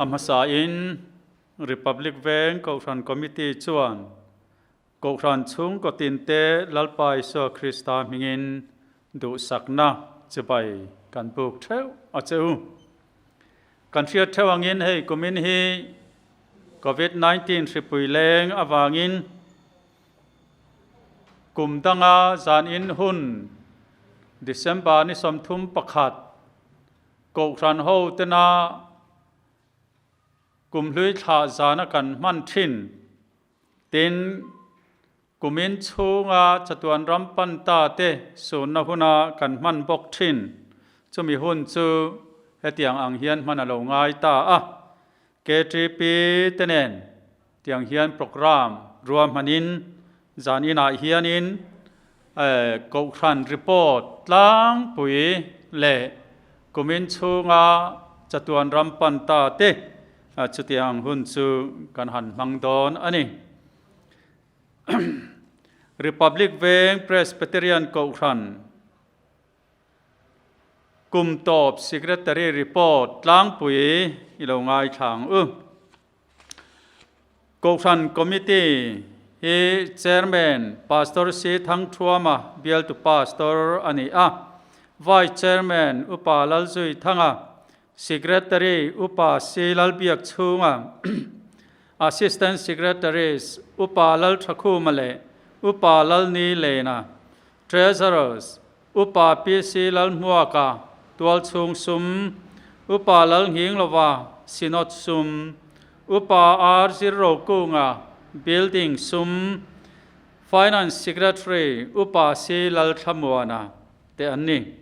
A hmasain Republic Veng Kohhran Committee chuan Kohhran chhungkaw tinte Lalpa Isua Krista hmingin duhsakna chibai kan buk theuh a che u. Kan hriat theuh angin hei kumin hi Covid 19 hripui leng avangin kum danga zanin hun December ni 31 Kohhran ho tena kum hlui thlah zana kan hman thin. Tin, kumin chhunga chatuan ram pan ta te sunna huna kan hman bawk thin. Chumi hun chu hetiang ang hian hman a lo ngai ta a. KTP te nen tiang hian program ruahmanin zan inah hianin Kohhran report tlangpui leh kumin chhunga chatuan ram pan ta te chutiang hun chu kan han hmang dawn a ni. Republic Veng Presbyterian Kohhran Kum tawp Secretary report tlangpui i lo ngaithla ang u. Kohhran Committee hi Chairman Pastor C. Thangthuama bialtu Pastor a ni a, Vice Chairman Upa Lalzuithanga, Secretary Upa C. Lalbiakchhunga, Assistant Secretaries Upa Lalthakhuma leh Upa Lalnilena, Treasurers Upa PC Lalhmuaka, Tualchhung sum, Upa Lalnghinglova, Synod sum, Upa R Zirrokunga, Building sum, Finance Secretary Upa C Lalthlamuana te an ni.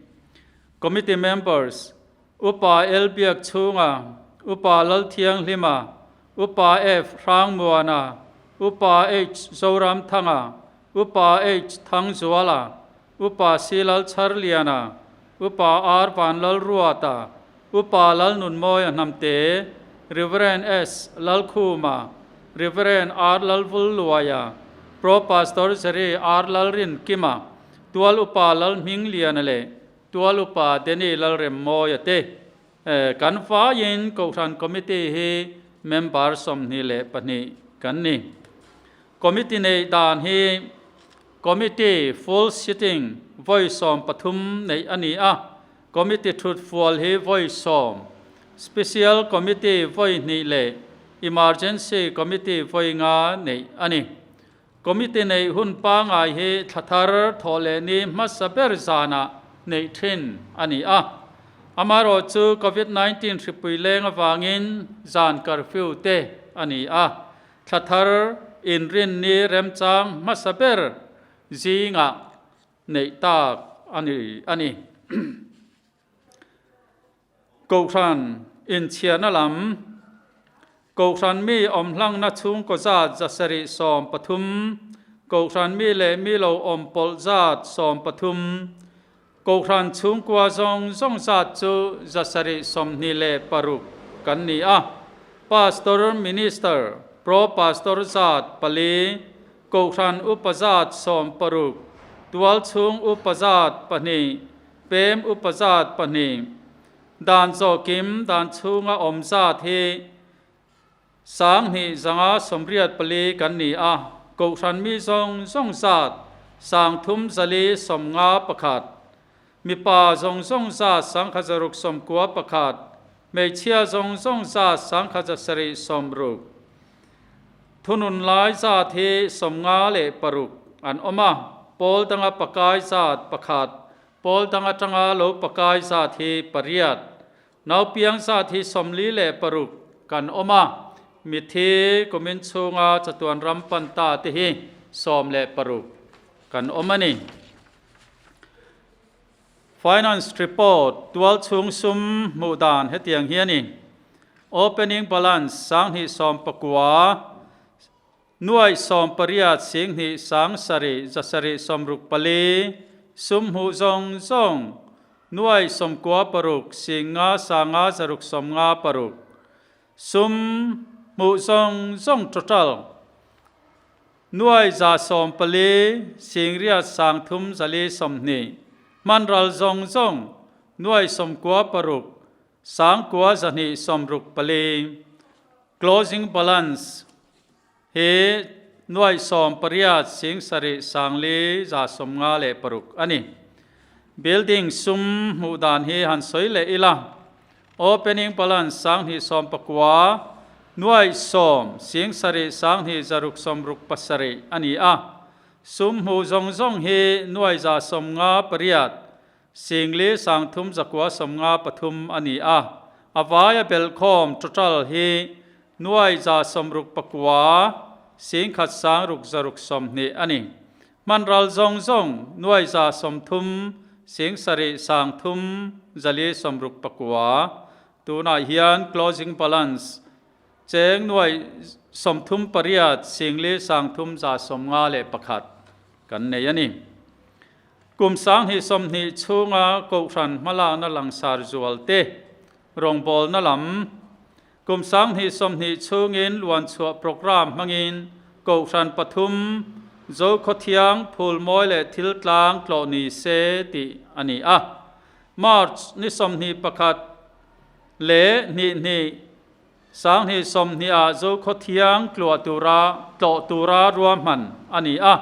Committee Members, Upa L Biakchhunga, Upa Lalthianghlima, Upa F Hrangmuana, Upa H Zoramthanga, Upa H Thangzuala, Upa C Lalchharliana, Upa R Vanlalruata, Upa Lalnunmawia Hnamte, Rev. S Lalkhuma, Rev. R Lalvulluaia, Pro Pastor Zeri R Lalrinkima, Tual Upa Lalhmingliana leh Tual Upa Denny Lalremmawia te kan vaiin Kohhran Committee hi member 22 kan ni. Committee neih dan hi Committee full sitting vawi 13 neih a ni a, Committee thut fual hi vawi 10, Special Committee vawi 2 leh Emergency Committee vawi 5 neih a ni. Committee neih hun pangai hi thla thar thawh leh ni hmasa ber zanah neih thin a ni a. Amaherawhchu Covid 19 hripui leng avangin zan curfew te a ni a. Thla thar inrinni remchang hmasa ber zingah neih tak a ni a ni. Kohhran inchhiarna lam, Kohhran mi awm hlangna chhungkaw zat 713, Kohhran mi leh mi lo awm pawlh zat 13, Kohhran chhungkua zawng zawng zat chu 726 kan ni a. Pastor, Minister, Pro Pastor zat pali, Kohhran upa zat 16, Tualchhung upa zat pahnih, Pem upa zat pahnih, Dan zawhkim dan chhunga awm zat hi 2584 kan ni a, Kohhran mi zawng zawng zat 3451, mipa zawng zawng zat 1691, hmeichhia zawng zawng zat 1760. Thunun lai zat hi 56 an awm a, pawl danga pakai zat pakhat, pawl dang atanga lo pakai zat hi pariat. Naupiang zat hi 46 kan awm a, mithi kumin chhunga chatuan ram pan ta te hi 16 kan awm a ni. Finance report tualchhung sum hmuh dan hetiang hi a ni. Opening balance 2019 nuai 18 2 7 764 sum hmuh zawng zawng nuai 96 5 5 656 sum hmuh zawng zawng total nuai 114 8 320 hmanral zawng zawng nuai 96 9 264. Closing balance hi nuaih 18 7 156 a ni. Building sum hmuh dan hi han sawi leh ila. Opening balance 2019 nuaih 10 7 2 67 a ni a. Sum hmuh zawng zawng hi nuaih 158 4 3 953 a ni a. A vaia belhkhawm total hi nuaih 69 1 6 620 a ni. Hmanral zawng zawng nuaih 130 7 3 469. Tunah hian closing balance cheng nuaih 38 4 3 151 kan nei a ni. Kum 2020 chhunga Kohhran hmalakna langsar zual te rawngbawlna lam. Kum 2020 chhungin luanchhuah programme hmangin Kohhran pathum Zokhawthiang Phulmawi leh Thiltlang tlawh ni se tih a ni a. March ni 21 leh hnih hnih 2020 ah Zokhawthiang tluah tura tlawh tura ruahman a ni a.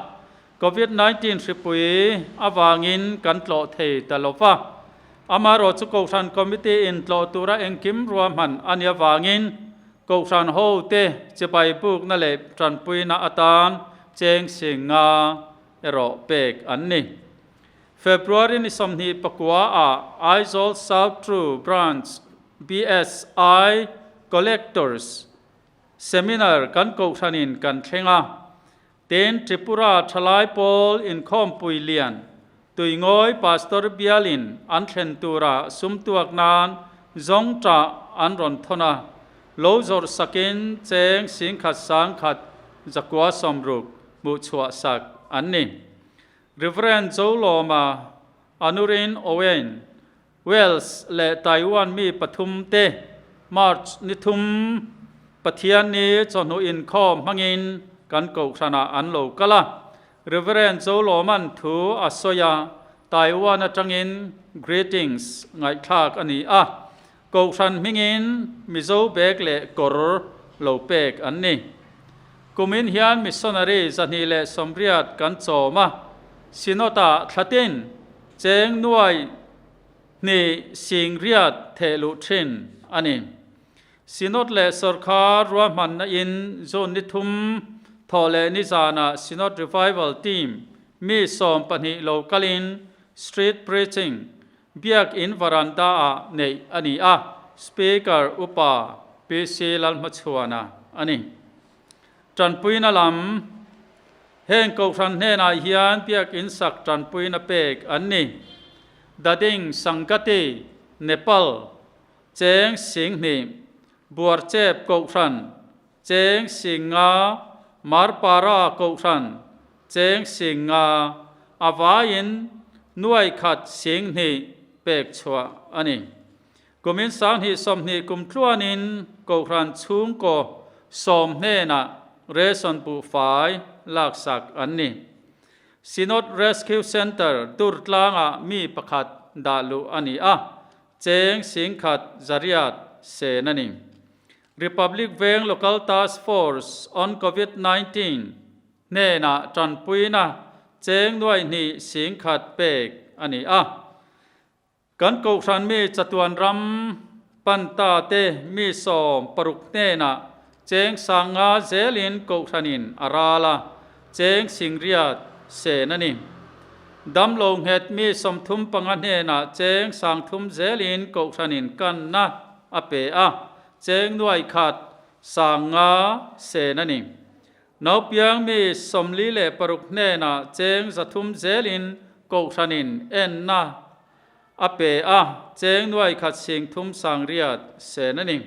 Covid-19 hripui avangin kan tlawh thei ta lo va. Amaherawhchu Kohhran Committee in tlawh tura engkim ruahman a nih avangin Kohhran hote chibai bukna leh tanpuina atan cheng 50 erawh pek an ni. February ni 29 ah Aizawl South True Branch BSI Collectors Seminar kan Kohhranin kan thleng a. Tin, Tripura thalai pawl inkhawmpui lian Tuingawi Pastor bialin an thlen tura sum tuak nan zawng tah an rawn thawn a, lo zawrh sakin cheng 10,000 100 960 hmuh chhuah sak an ni. Reverend Zolawma, Anurin Owen, Wales leh Taiwan mi pathum te March ni thum Pathianni chawhnu inkhawm hmangin kan Kohhranah an lo kal a. Reverend Zolawman thu a sawi a, Taiwan atangin greetings ngaihthlak a ni a. Kohhran hmingin Mizo bag leh kawr lo pek an ni. Kumin hian missionary 280 kan chawm a, Synod-ah thlatin cheng nuai hnih 8,000 thehluh thin a ni. Synod leh sorkar ruahmanna in June ni thum thawh leh ni zanah Synod Revival Team mi 12 lo kalin Street Preaching Biak in varanda ah neih a ni a, Speaker Upa PC Lalhmachhuana a ni. Tanpuina lam, Heng Kohhran hnenah hian Biak in sak tanpuina pek an ni. Dading Sangati, Nepal, cheng 2000, Buarchep Kohhran, cheng 5000, Marpara Kohhran, cheng 5000, a vaiin nuai khat 2000 pek chhuah a ni. Kumin 2020 kum tluanin Kohhran chhungkaw 10 hnenah ration buhfai laksak an ni. Synod Rescue Centre Durtlangah mi pakhat dah luh a ni a, cheng 10,000 800 sen a ni. Republic Veng Local Task Force on Covid-19 hnenah tanpuina cheng nuai hnih 10,000 pek a ni a. Kan Kohhran mi chatuan ram panta te mi 16 hnenah cheng 5,000 zelin Kohhranin a ral a, cheng 8,000 sen a ni. Damlo nghet mi 35 hnenah cheng 3,000 zelin Kohhranin kanna a pe a, cheng nuai khat 5,000 sen a ni. Naupiang mi 46 hnenah cheng 300 zelin Kohhranin enna a pe a, cheng nuai khat 3,800 sen a ni.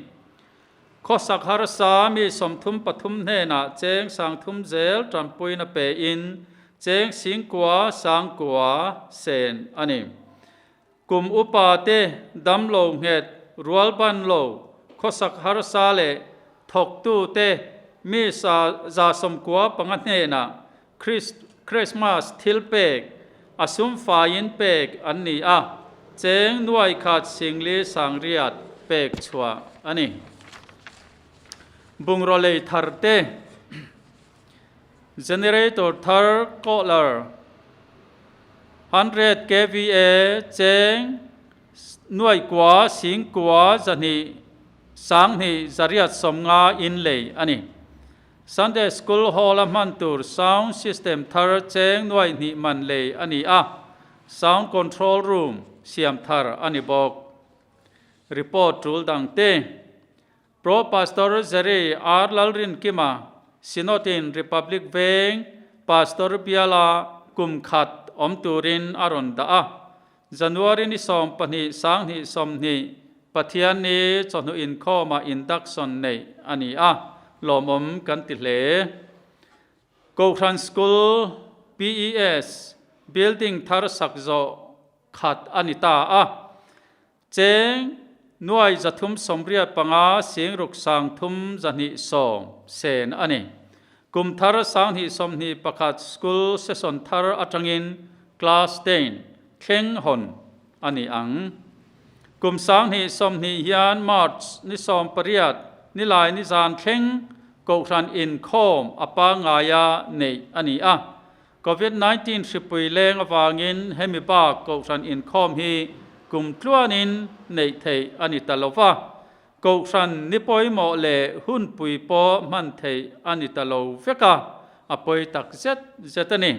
Khawsak harsa mi 33 hnenah cheng 3,000 zel tanpuina pe in cheng 9,000 9,000 sen a ni. Kum upa te damlo nghet rualban lo khawsak harsa leh thawktu te mi sa 95 hnenah Christmas thil pek a sum faiin pek an ni a, cheng nuai khat 4,800 pek chhuah a ni. Bungraw lei thar te, Generator thar kawhlar 100 kva cheng nuaih kua sing kua zahnih sanghnih zariat sawmnga in lei a ni. Sunday School Hall-a hman tur sound system thar cheng nuaih hnih man lei a ni a, sound control room siam thar a ni bawk. Report tul dang te. Pro Pastor Jerry R Lalrinkima, Synod in Republic Veng Pastor biala kum khat awm turin a rawn dah a. January ni 12 2020 Pathianni chawhnu inkhawmah induction neih a ni a, lawmawm kan ti hle. Kohhran School, PES, building thar sak zawh khat a ni ta a. Cheng nuai 385 singruk 3 210 sen a ni. Kum thar 2021 school session thar atangin class ten thleng hawn a ni ang. Kum 2020 hian March ni 18 nilai ni zan thleng Kohhran inkhawm a pangaia neih a ni a. Covid 19 hripui leng avangin hemi bak Kohhran inkhawm hi kum tluanin neih theih a ni ta lo va, Kohhran ni pawimawh leh hunpui pawh hman theih a ni ta lo vek a, a pawi tak zet zet a ni.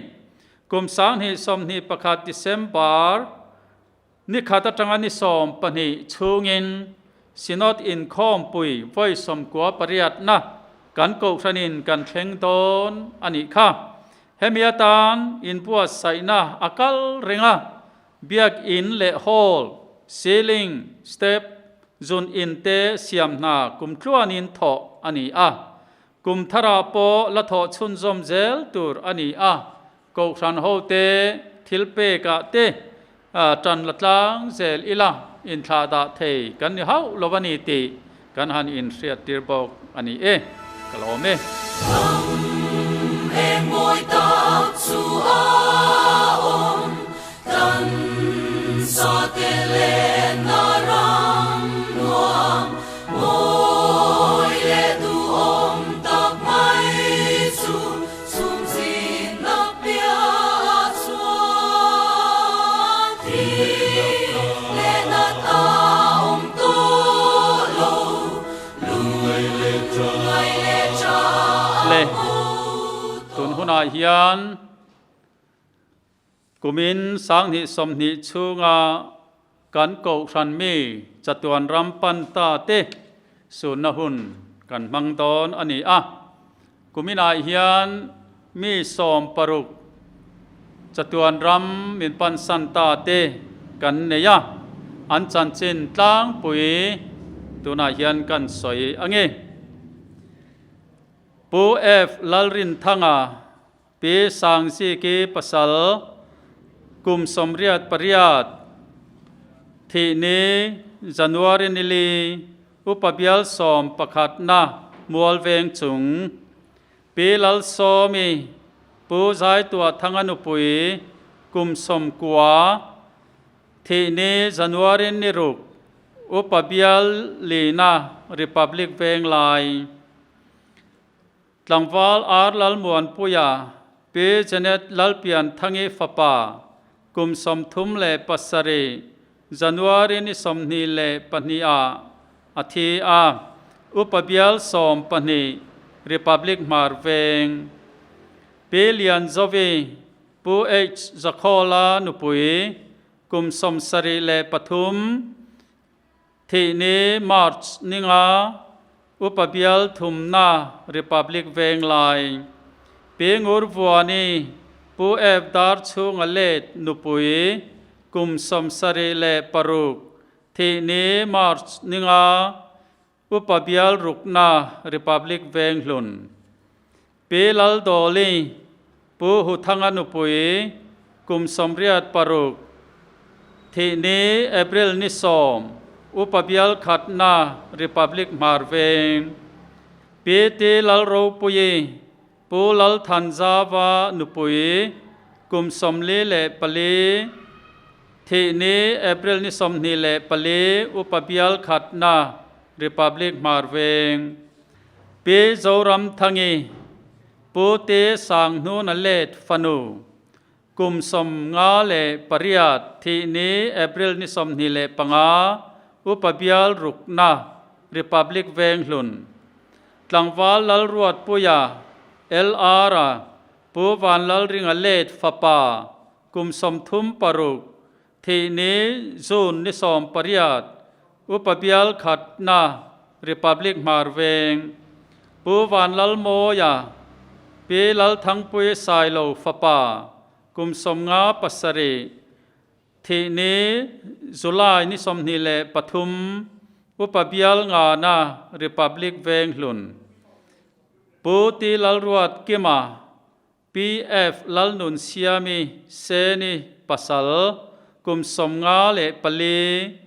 Kum 2021 December Ni khat atanga ni 12 chhungin Synod inkhawmpui vawi 98na kan Kohhranin kan thleng dawn a nih kha. Hemi atan inbuatsaihna a kal reng a, Biakin leh Hall, ceiling, step, zun in te siam hna kum tluanin thawh a ni a. Kum tharah pawh la thawh chhunzawm zel tur a ni a, Kohhran hote thil pekah te tan la tlang zel ila inthlah dah thei kan ni hauh lo a ni tih kan han inhriattir bawk a ni e. Ka lawm e. Ram eng mawi tak chu a awm, kan sate lenna ram nuam mawi leh duhawm tak mai chu. Chhumzinna piahah chuan thi leh nat a awm tawh lo, lungngai leh tha a hmu tawh. Tun hunah hian kumin 2020 chhunga kan Kohhran mi chatuan ram pan ta te sunna hun kan hmang dawn a ni a. Kuminah hian mi 16 chatuan ram min pansan ta te kan nei a, an chanchin tlangpui tunah hian kan sawi a nge. Pu F Lalrinthanga Pi Sangziki pasal kum 88 thih ni January nili upa bial 11na Mualveng chung Pi Lalsawmi Pu Zaituahthanga nupui kum 90 thih ni January ni 6 upa bial lina Republic Venglai. Tlangval Ar Lalmuanpuia, Pi Janet Lalpianthangi fapa, kum 37, January ni 22 ah a thi a, Upa Bial 12, Republic Hmar Veng. Pi Lianzovi, Pu H Zakhawla nupui, kum 73, Thih ni March ninga Upa Bial thumna Republic Venglai Pi Ngur Vuani Pu F Dar chhunga let nupui kum 76 thih ni March ninga Upa Bial rukna Republic Venghlun Pi Laldawli Pu Huthanga nupui kum 86 thih ni April ni 10 Upa Bial khatna Republic Hmar Veng Pi T Lalropuii Pu Lalthanzava nupui kum 44 thih ni April ni 24 Upa Bial khatna Republic Hmar Veng. Pi Zoramthangi, Pu Te Sanghnuna let fanu, kum 58 thih ni April ni 25, Upa Bial Rukna, Republic Venghlun. Tlangval Lalruatpuia, LR-a, Pu Vanlalringa let fapa, kum 36, thih ni June ni 18, Upa Bial Khatna, Republic Hmar Veng. Pu Vanlalmawia, Pi Lalthangpui Sailo fapa, kum 57, thih ni July ni 23, Upa Bial Ngana, Republic Venghlun. Pu T Lalruat Kima, PF Lalnunsiami Seni pasal, kum 54,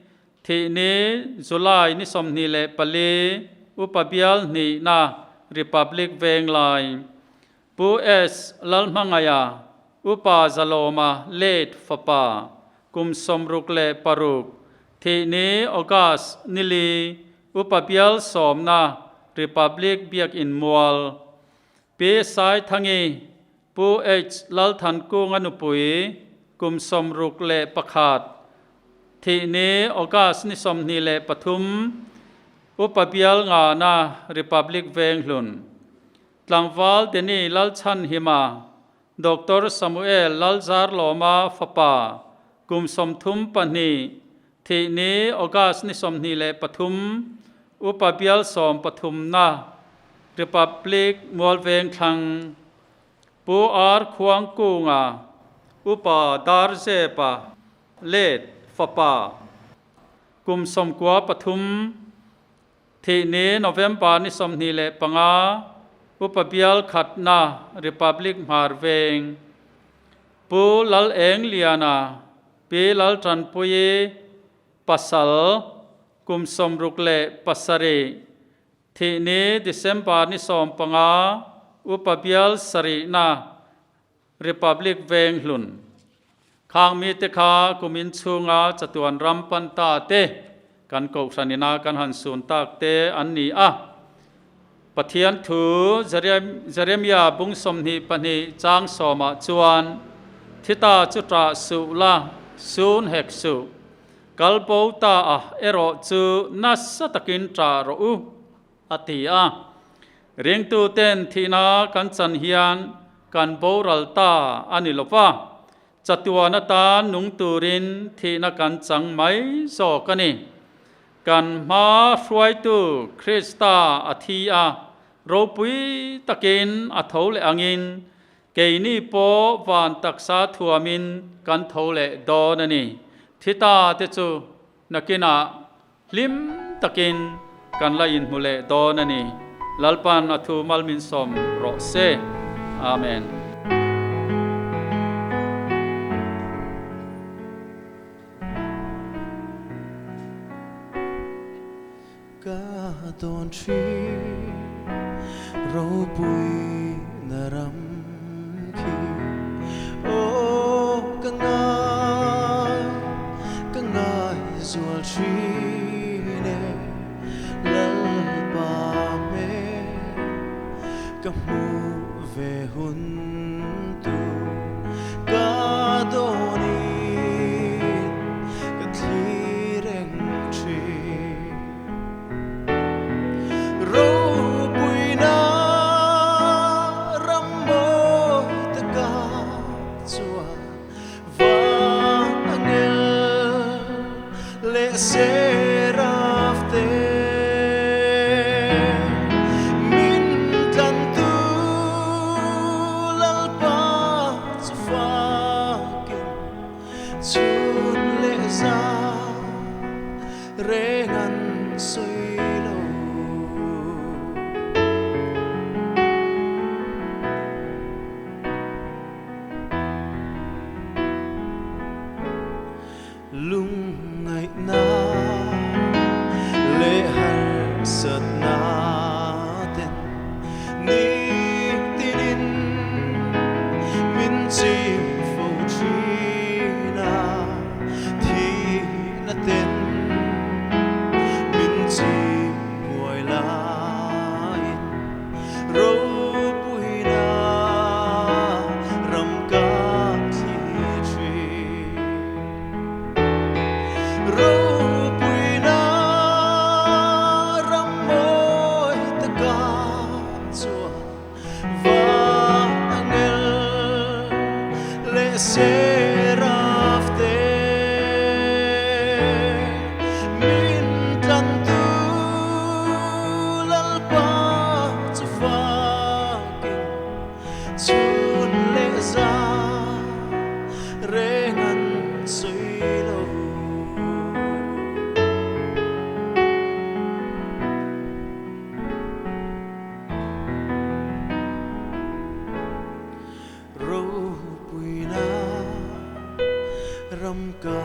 thih ni July ni 24, Upa Bial Hnihna, Republic Venglai. Pu S Lalhmangaia, Upa Zalawma late fapa, kum 66, thih ni August ni li, Upa Bial Sawmna, Republic Biakin Mual. Pi Saithangi, Pu H Lalthankunga nupui, kum 61, thih ni August ni 23, Upa Bial Ngana, Republic Venghlun. Tlangval Deni Lalchhanhima, Doctor Samuel Lalzarlawma fapa, kum 32, thih ni August ni 23, Upa Bial Sawmpathumna, Republic Mualveng Thlang. Pu R Khuangkunga, Upa Darzepa let fapa, kum 93, thih ni November ni 25, Upa Bial Khatna, Republic Hmar Veng. Pu Laleng Liana, Pi Laltanpuii pasal, kum 67, thih ni December ni 15, Upa Bial Sarihna, Republic Venghlun. Khang mi te kha kumin chhunga chatuan ram pan ta te kan kohhranina kan han sun tak te an ni a. Pathian thu Jeremia bung 22 chang sawmah chuan thita chu ṭah suh la, sun hek suh. Kalbo ta a erawh chu nasa takin ṭah rawh u, a ti a. Ringtu ten thihna kan chan hian kan boral ta a ni lo va, chatuan atan nung turin thihna kan chang mai zawk a ni. Kan hma hruaitu Krista a thi a, ropui takin a tho leh angin keini pawh van taksa thuamin kan tho leh dawn a ni. Thita te chu nakinah hlim takin kan la inhmu leh dawn a ni. Lalpan a thu malmin sawm rawh se. Amen. Ka dawn thin ropui na ram khi Aw ka ngai, ka ngai zual thin e Lalpa hmel ka hmuh ve hun tur Ka dawnin ka thlir reng thin Ropuina ram mawi taka chuan van angel leh seraf te min tlantu Lalpa chu fakin chhun leh zan reng an sawi lo. Lungngaihna leh harsatna ten nitinin min chim fo thin a, thihna ten min chim buai laiin. Reng an sawi lo. Ropuina ram ka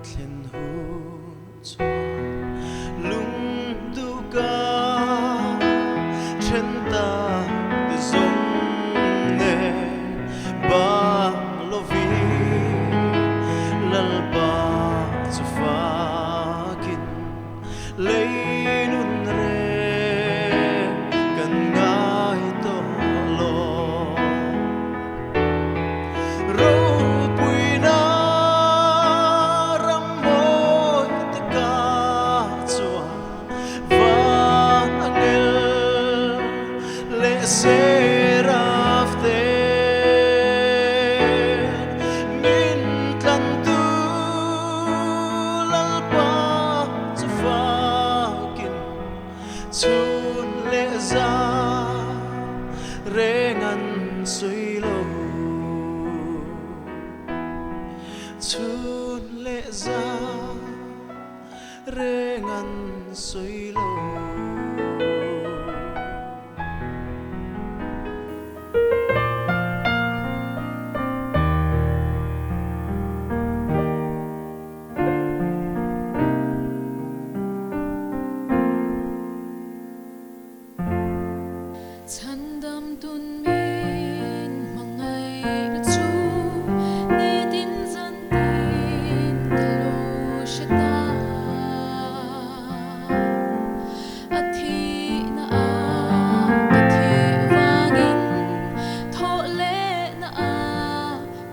thlen hun chuan lungduka then tak te zawng nen bang lovin Lalpa chu fakin lei nun reng kan ngai tawh lo. Ropuina ram mawi te ka chuan van angel leh seraf ten min tlan tu Lalpa chu fakin chhun leh zan reng an sawi lo. Chhun leh zan reng an sawi lo. Chhandamtun min hmangaihna chu nitin zantin ka lo hre ta. A thihna a ka thih vangin thawh lehna a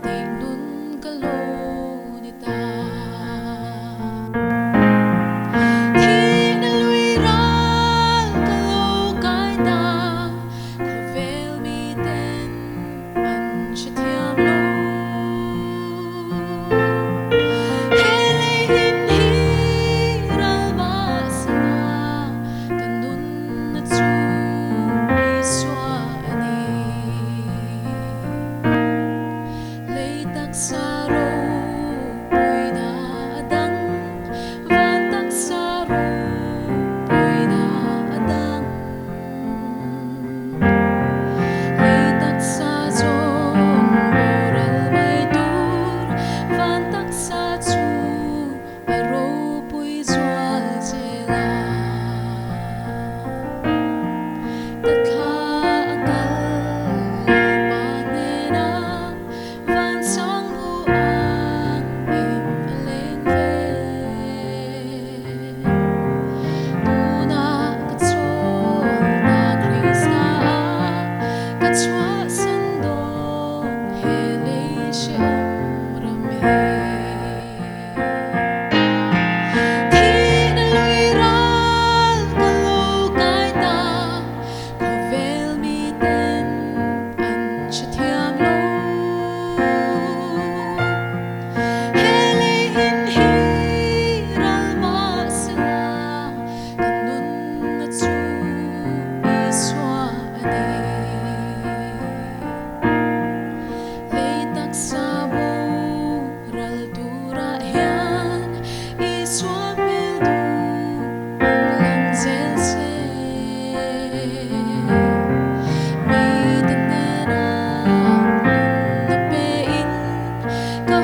tih nun ka lo ni ta. Thihna lui ral ka lo kai ta, khawvel miten an hrethiam lo. He lei hlim hi ral mahsela ka nunna chu Isua a ni. Lei taksa ropuina a dang, van taksa ropuina a dang. Lei taksa zawng boral mai tur, van taksa chu a ropui zual zel a. Ka thla a kal Lalpa hnena van sang hmu ang in a leng vel. Tunah ka chawlna Krista a ka chhuahsan dawn he lei hrehawm ram hi. Thihna lui ral ka lo kai ta, khawvel miten an hrethiam lo. He lei in hi ral mahsela ka nunna chu Isua a ni. Lei taksa boral turah hian Isua hmel duh awm lang zel se. Mite hnena nunna pein ka